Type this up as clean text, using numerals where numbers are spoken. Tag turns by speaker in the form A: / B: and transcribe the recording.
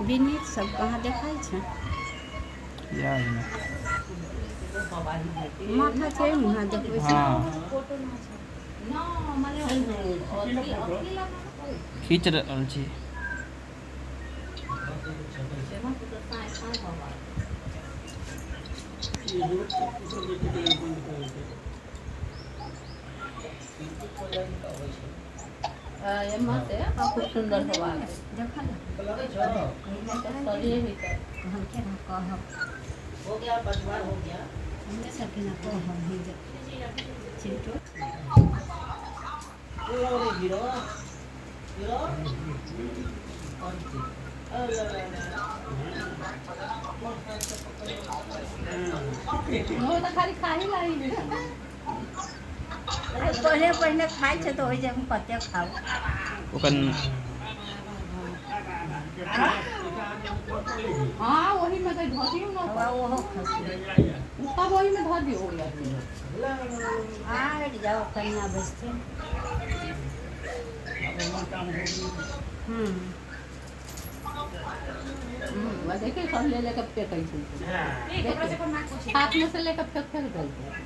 A: विनीत सब कहाँ देखाइ छै? माथा छै मुँह देखबै छै।
B: हँ, खींच रहल छी।
C: खूब सुन्दर हवा।
A: देखल। हम केना कहब?
D: हो गया, पचवार हो गया।
A: हमरे सब केना कहब है जे चिंटू।
D: Hero hero.
C: तऽ खाली खाही लाई।
A: पहिले पहिले खाइ छै तऽ ओहि जगह कते खाउ।
B: ओकर
C: हाँ, वही में तो धऽ दियौ ने।
A: हवा ओहो खसलै।
C: तब वही में धऽ दियौ।
A: हँ, हटि जाउ, कनिया बैसतै।
C: देखिए, सब ले लेके फेंकै छै। हाथ में से लेके फेंक फेंक दै छै।